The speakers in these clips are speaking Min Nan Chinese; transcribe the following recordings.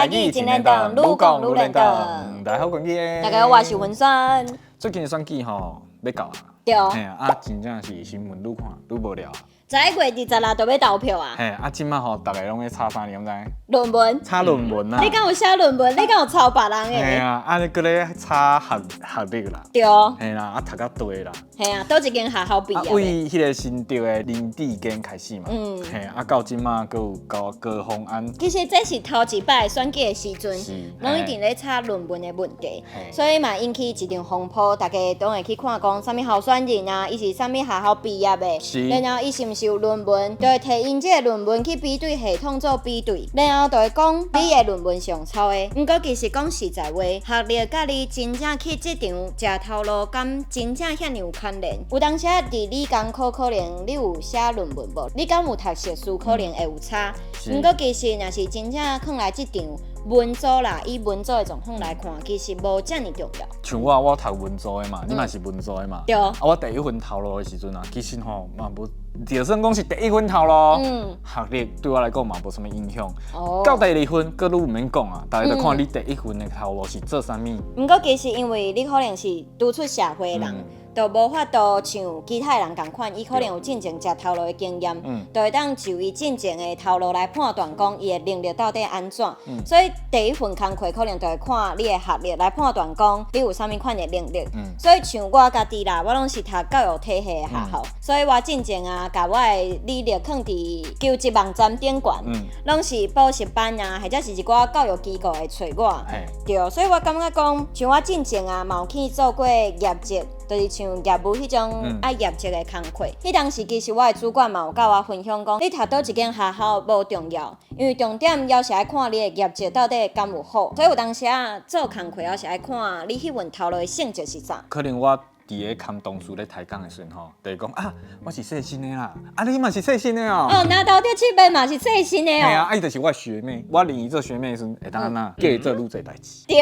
台語真輪轉，愈講愈輪轉。大家好，我是大家好，我是文山。最近選舉吼欲到啊，嘿啊，真正是新聞愈看愈無聊。 11月26就欲投票啊！嘿，啊，這馬吼，逐个攏咧吵啥，你敢知？論文。吵論文啊！你敢有寫論文？你敢有抄別人的？嘿啊，啊，閣咧吵學學歷啦。嘿啦，啊，讀較低啦。嘿啊，佗一間學校畢業？為彼個新竹的林智堅開始嘛。嘿，啊，到這馬閣有高高虹安。其實這是頭一擺選舉的時陣，攏一定咧吵論文的問題，所以嘛引起一場風波，大家都會去看講啥物候選人啊，伊是啥物學校畢業的，然後伊是毋是有論文，就會提𪜶這个論文去比對系統做比對，然後就會講你的論文是用抄的。毋過其實講實在話，學歷佮你真正去職場食頭路，敢真正遐爾有關聯？有當時佇理工科可能你有寫論文無？你敢有讀碩士可能會有差。毋過其實若是真正囥來職場，文組啦，以文組的狀況來看，其實無遮爾重要。像我，我讀文組的嘛，你嘛是文組的嘛。對。啊，我第一份頭路的時陣啊，其實吼嘛無，就算講是第一份頭路，學歷對我來講嘛無啥物影響。到第二份，閣愈毋免講啊，逐家就看你第一份的頭路是做啥物。毋過其實因為你可能是拄出社會的人，就無法度像其他人仝款，伊可能有進前食頭路的經驗，就會當就伊進前的頭路來判斷講伊的能力到底按怎。所以第一份工課可能就會看你的學歷來判斷講你有啥物款的能力。所以像我家己啦，我攏是讀教育體系的學校，所以我進前啊，共我的履歷囥佇求職網站頂懸，攏是補習班啊，或者是一寡教育機構會揣我。對，所以我感覺講，像我進前啊，嘛有去做過業績，就是像業務彼種愛業績的工課。彼當時其實我的主管嘛有佮我分享講，你讀佗一間學校無重要，因為重點猶是愛看你的業績到底敢有好。所以有當時啊，做工課猶是愛看你彼份頭路的性質是啥。可能我佇咧崁同事咧抬槓的時陣吼，就是講啊，我是世新的啦，啊你嘛是世新的哦。哦，拿到第七遍嘛是世新的哦。嘿啊，啊伊就是我學妹，我認伊做學妹的時陣，會當按怎，叫伊做愈濟代誌。對。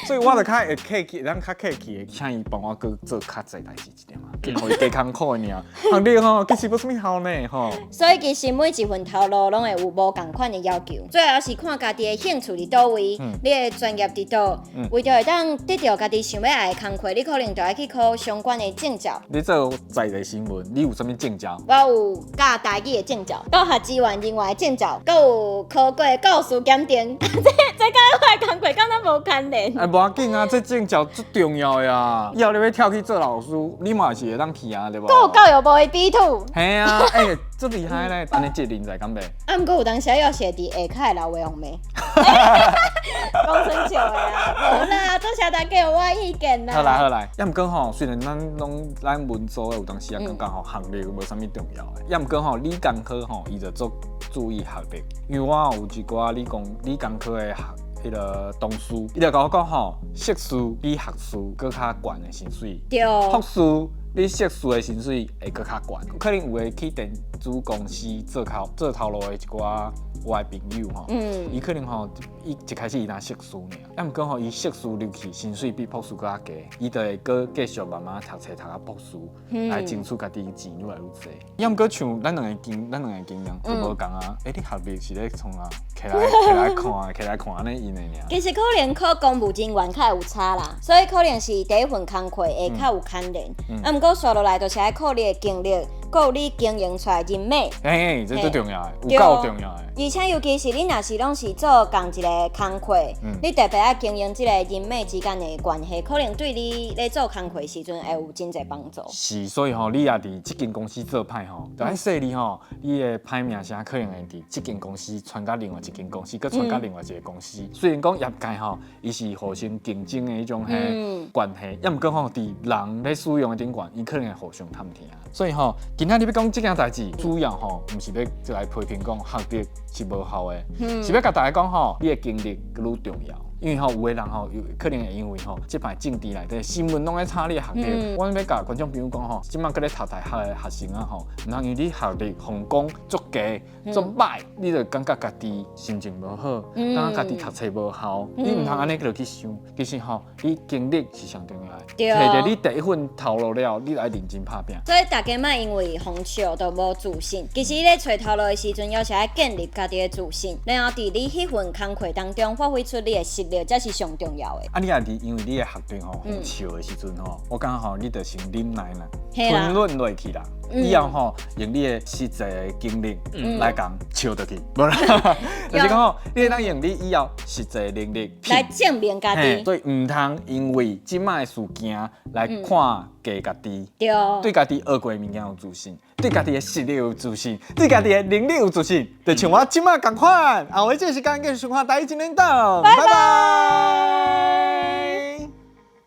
所以我就較會客氣，咱較客氣的，請伊幫我閣做較濟代誌一點啊，予伊加艱苦的爾。學歷吼，其實無啥物效呢吼。所以其實每一份頭路攏會有無仝款的要求，最後是看家己的興趣佇佗位，你的專業佇佗，為著會當得著家己想欲愛的工課，你可能就愛去考相關的證照。你做在地新聞，你有啥物證照？我有教台語的證照，教學資源人員的證照，閣有考過教師檢定。這佮我的工課敢若無關聯？哎，無要緊啊，這證照足重要的啊！以後你欲跳去做老師，你嘛是會當去啊，對無？閣有教育部的 B2。嘿啊，欸，足厲害咧！按呢這人才敢袂？啊，毋過有當時猶是會佇下跤會留話予罵。講耍笑的啊，無啦，多謝大家予我意見啦。好來好來，抑毋過吼，雖然咱攏咱文組的有當時啊，感覺吼學歷無啥物重要的，抑毋過吼理工科吼，伊就足注意學歷，因為我有一寡理工科的學彼个同事，伊就共我講吼，碩士比學士閣較懸的薪水。博士比碩士的薪水會閣較懸，可能有的去電子公司做頭路的一寡我的朋友吼，伊可能吼，伊一開始伊若碩士爾，抑毋過吼，伊碩士入去薪水比博士閣較低，伊就會閣繼續慢慢讀冊讀到博士，來爭取家己錢愈來愈濟。抑毋過像咱兩个經驗就無仝啊，欸，你學歷是咧創啥？摕來看，摕來看按呢𪜶的爾。其實可能考公務人員較會有差啦，所以可能是第一份工課會較有牽連。啊，毋過紲落來就是愛靠你的經歷，閣有你經營出來人脈。嘿，這最重要的，有夠重要的。而且尤其是你若是攏是做仝一个工課，你特別愛經營這個人脈之間的關係，可能對你咧做工課時陣會有真濟幫助。是，所以吼，你也佇這間公司做歹吼，就愛細膩吼，你的歹名聲可能會佇這間公司傳到另外一間公司，閣傳到另外一個公司。雖然講業界吼，伊是互相競爭的彼種彼關係，抑毋過吼，佇人咧使用的頂懸，伊可能會互相探聽。所以吼，今仔日欲講這件代誌，主要吼，毋是欲來批評講學歷是無效的，是欲共大家講吼，你的經歷閣愈重要。因為吼有的人吼有可能會因為吼這擺政治內底新聞攏咧炒你的學歷，我欲共觀眾朋友講吼，這擺閣咧讀大學的學生啊吼，毋通因為你學歷予人講足低足歹，你就感覺家己心情無好，感覺家己讀冊無效，你毋通按呢落去想。其實吼，你經歷是上重要的，摕著你第一份頭路了，你愛認真拍拚。所以大家莫因為予人笑就無自信。其實你咧揣頭路的時陣，猶是愛建立家己的自信，然後佇你彼份工課當中發揮出你的實力，才是上重要的。啊，你若是因為你的學歷吼，予人笑的時陣吼，我感覺吼，你就先忍耐啦，吞忍落去啦。以後吼，用你的實際的經歷來共笑倒去，無啦，就是講吼，你會當用你以後實際的能力來證明家己。所以毋通因為這擺的事件來看低家己，對家己學過的物件有自信，對家己的實力有自信，對家己的能力有自信，就像我這擺仝款。後尾這個時間繼續收看台語真練檔，拜拜。